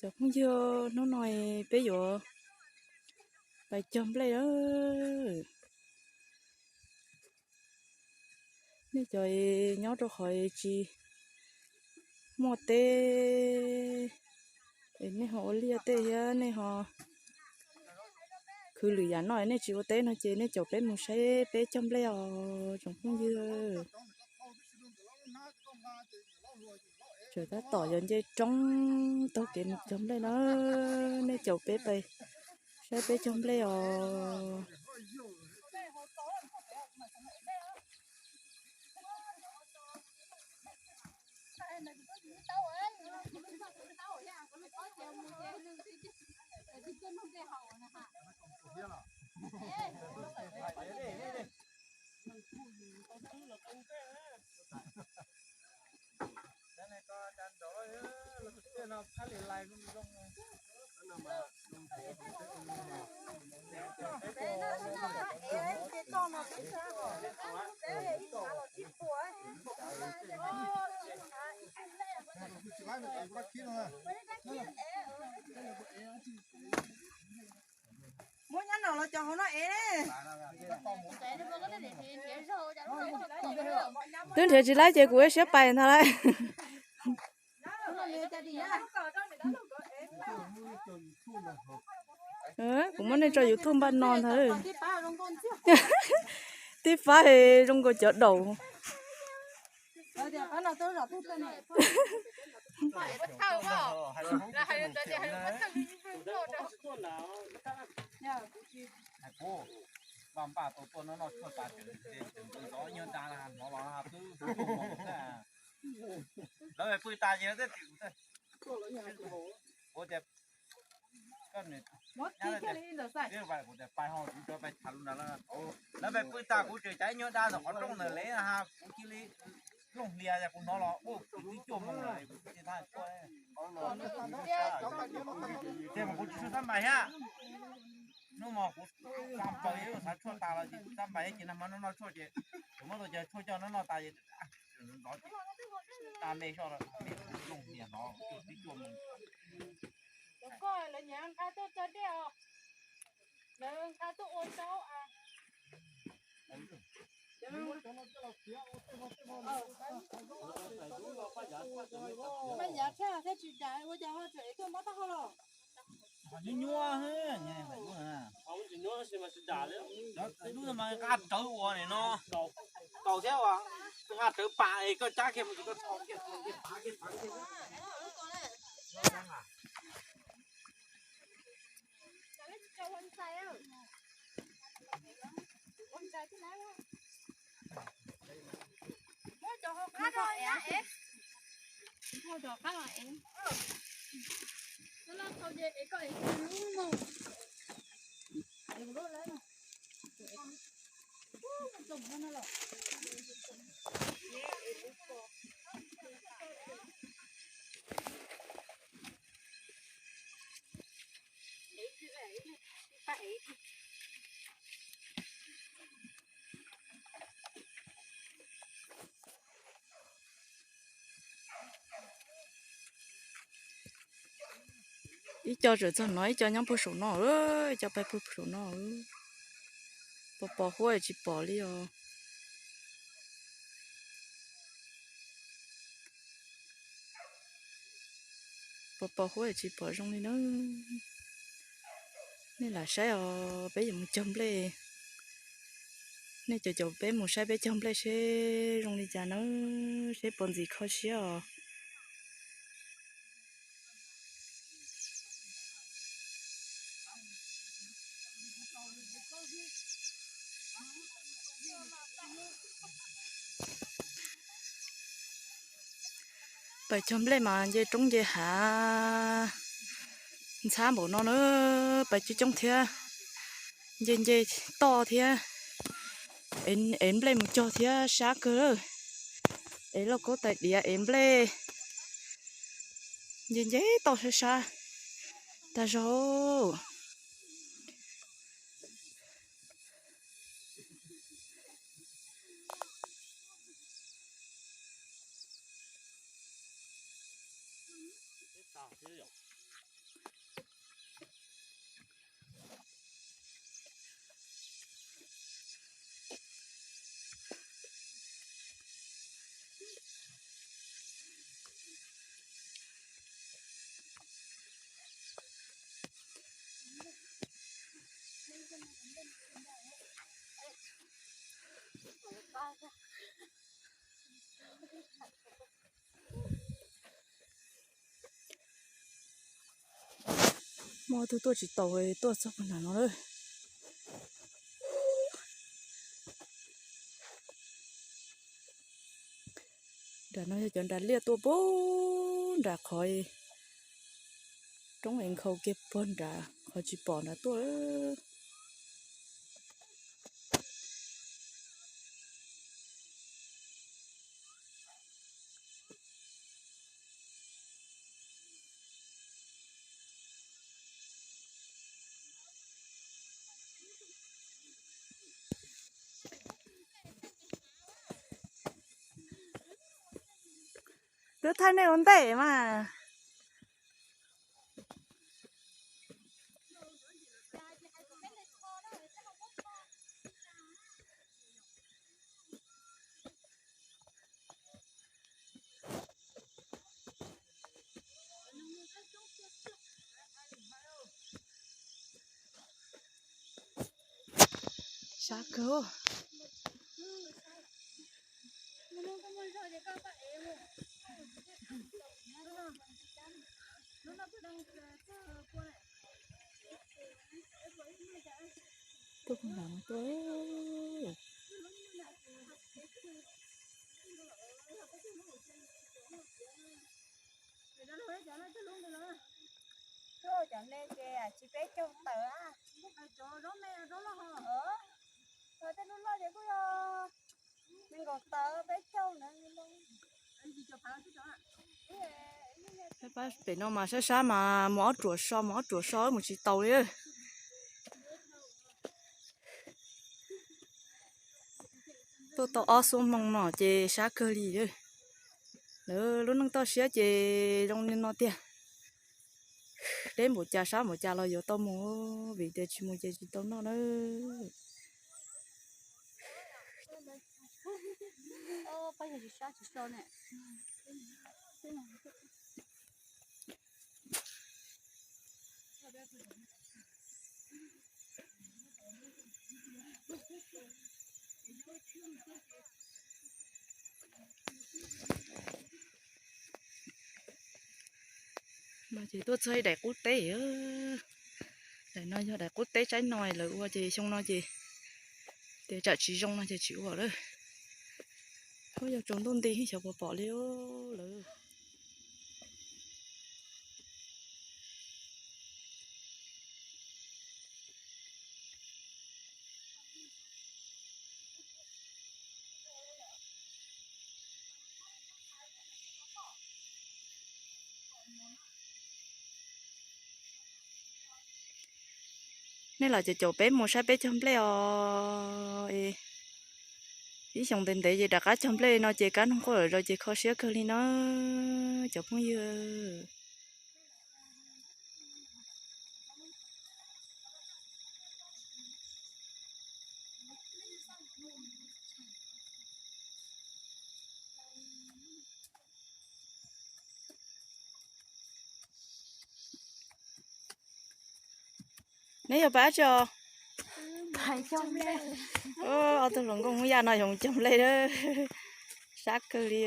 Cov phooj ywg, hnub no peb yuav pais cog nplej na. Nej cov nyob rau qhov tsis muaj teb, nej ho ua liaj tej thiab nej ho khwv lwm yam no nej tsis ua teb no ces nej caum peb mus saib peb cog nplej os tsoom phooj ywg. Tseem tab tom yog nce roob taug kev mus cog nplej na, nej caum peb pais saib peb cog nplej os. Muab nyob no los cov hauv no ev. Twb nrhiav tsis laib ces kuv ib siab pais ntag lauj. Kuv muab nej tso YouTube npaj no ntag. Tib pab zoo nkaus cov daum. Lawv pw tas ces kuv tias, kuv tias pais ho kuv tseem pais tham lus ntawd. Lawv pais pw tas kuv tseem cav ib nyuag dab tom qhov rooj ntawd le, kuv cia li looj hlias kuv hnov los ua kuv twb cuaj moos lawm. Ces mas kuv tsis tshua xab npais thiab. Hnub no kuv xab npais, xav tshuaj tas los ces xab npais ces nag hmo noj noj tshuaj ces kuv muab tau cov tshuaj coj noj noj tas ces nrov ces ta me soj, looj hlias hnov twb cuaj moos. Cov koj lawv nyiam nqa tuaj cog dej os. Lawv nqa tuaj ua zaub a. Paj yav tshaj thiab tsis dam ua cas ho tseem tuaj mob taub hau los? Nyuaj nyuaj. Cov lub mas nqa rawv ua no, kaus thiab ua, nqa rawv pam es koj cab kiag mus koj txhos kiag, txhos kiag, pam kiag, pam kiag. Ib co tseem txog no, ib co nyob puag saum no, ib co pais puag saum no. Pos pos huab tsis pom li os. Pos pos huab tsis pom zoo li na. Nej lam saib os, peb yuav mus cog nplej. Nej caum caum peb mus saib peb cog nplej seb zoo li cas na, seb puas ntxim kho siab os. Pais cog nplej mas nce roob nce hav ntxhab npaum no na, pais coob coob thiab, nce nce toj thiab, ev nplej mus cog thiab sab kawg. Ev lauj kaub tais diav ev nplej, nce nce toj sab sab tag zog. Muaj ob tug tuaj tsis taus, tuaj txog puag nram no lawm. Nram no yog cov nram liaj tuaj puag nram qhov roob es nkhaus kiag puag nram qhov tsis pom nrad tuaj. Twb thaij nej ua ntej mas. Sab kawg. Tuaj puag nram no tuaj. Tuaj cov me ces tsis peb caug tawm. Tej lub loj ces kuj yog nees nkaum tawm peb caug na. Peb pab pem no mas sab sab mas mus ob ruam so mus ob ruam so mus tsis taus li. Tuaj tau ob xuab moos no ces sab kawg li. Lawv lub neej toj siab ces zoo li no tiag. Deb npaum cas sab npaum cas los yuav tau mus, vim tias tsis mus ces tsis tau noj na. No ces tuaj txog ib daim qub teb. Daim no yog daim qub teb tsaib no lawv ua ces xyoo no ces tias tsam tsis zoo no ces tsis ua lawm. Ub, yog tsaus ntuj nti xyov puas pom li lawm. Nej los caum caum peb mus saib peb cog nplej os. Ib xyoos ntev ntev ces rov qab cog nplej no ces kab noog quaj zom zaws ces kho siab kawg li na cov phooj ywg. Neb yog pab tsi os? Ob tug hluas nkauj Hmoob Yaj no yog cog nplej, sab kawg li.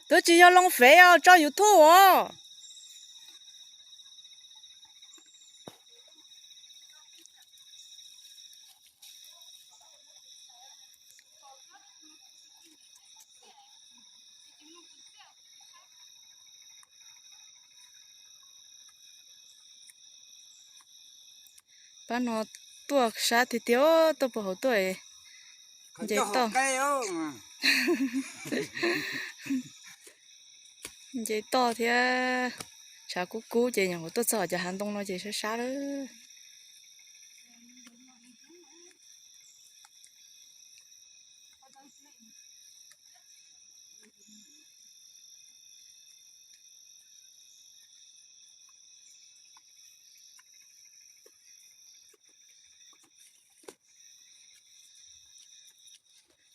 Twb tsis yog loo fev os, tso YouTube os. Pab no tuaj sab tiag tiag, tuaj puag hauv tuaj. Nce toj, nce toj thiab tshav kub kub ces nyuam qhuav tuaj txog cov hav ntoo no ces sab sab lawm.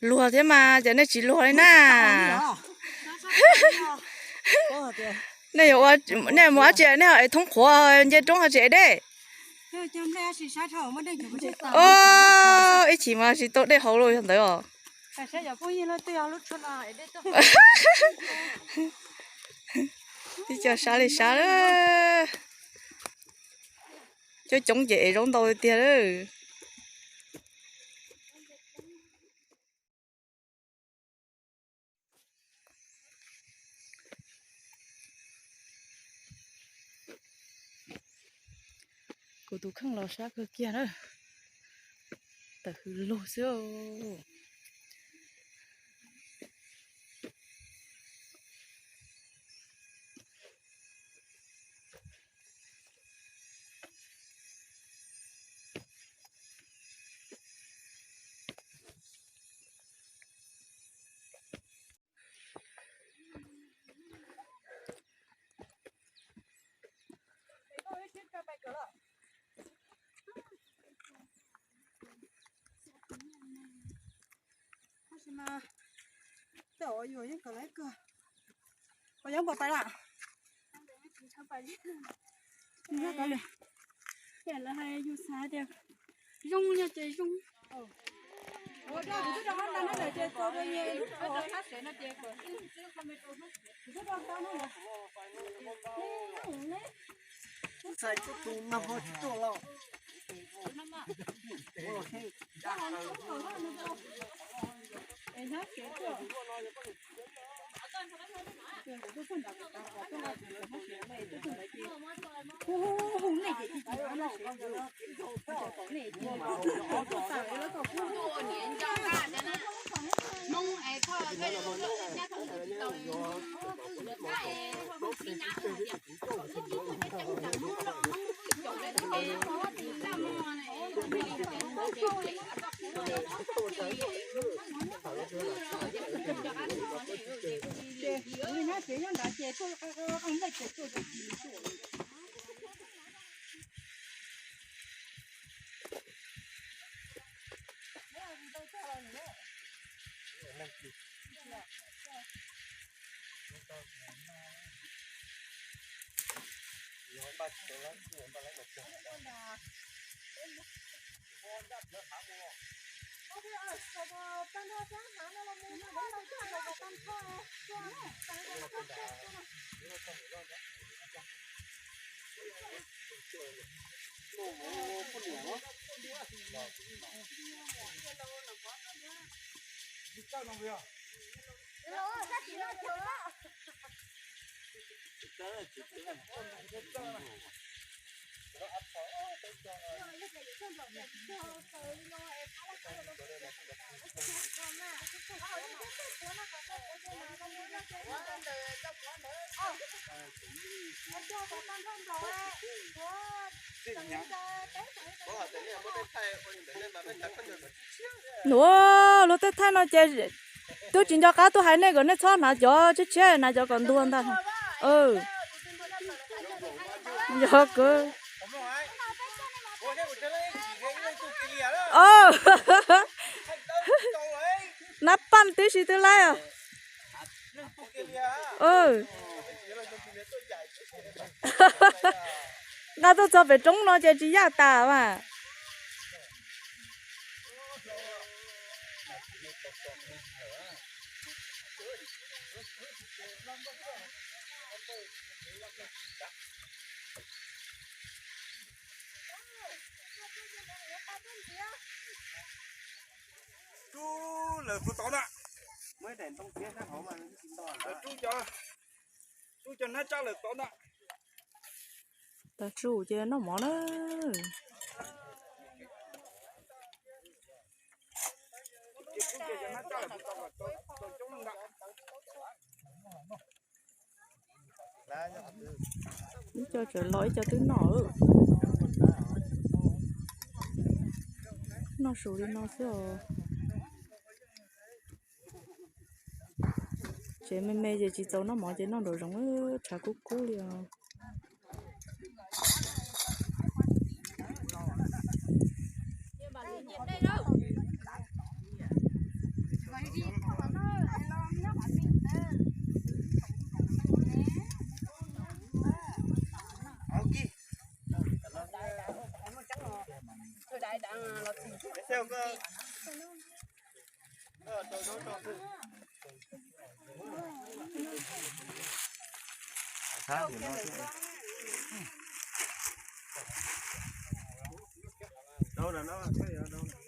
Luag thiab mas, cas nej tsis luag li na? Nej yuav ua, nej mus dab tsi, nej ho ev thoob qhuav nce roob ho tsis ev dej? Ib chim mas tsis tau dej haus los yog ntawd os. Tib co sab li sab. Coob coob ces ev zaub ntau tiag tiag lawm. Kuv tus kheej los sab kawg kiag na. Tawm hws lug xwb. Tab sis mas tej uas yuav yeej kawm lawm kawg. Puas yuav npaum pais lawm? Ces lawv hais yus xav tias zoo li ces zoo. Nuav, luag tej thaij no ces twb tsis nco qab tuaj hais nej kom nej txhob hnav cov tshiab tshiab, hnav cov kom ntuag ntag. Yog kawg. Nab paj tib si twb laib os. Nqa tuaj txog pem roob no ces tsis yaj tas mas. Rub lawm puas tau na? Rub cov, rub cov hnab tsab lawm tau na. Tag tsuj ces noj mov na. Ib co tseem los ib co twb noj. Noj su li no xwb os. Tsev me me ces tsis txaus noj mov ces noj nraum zoov tshav kub kub li os. Dau na no, dau na.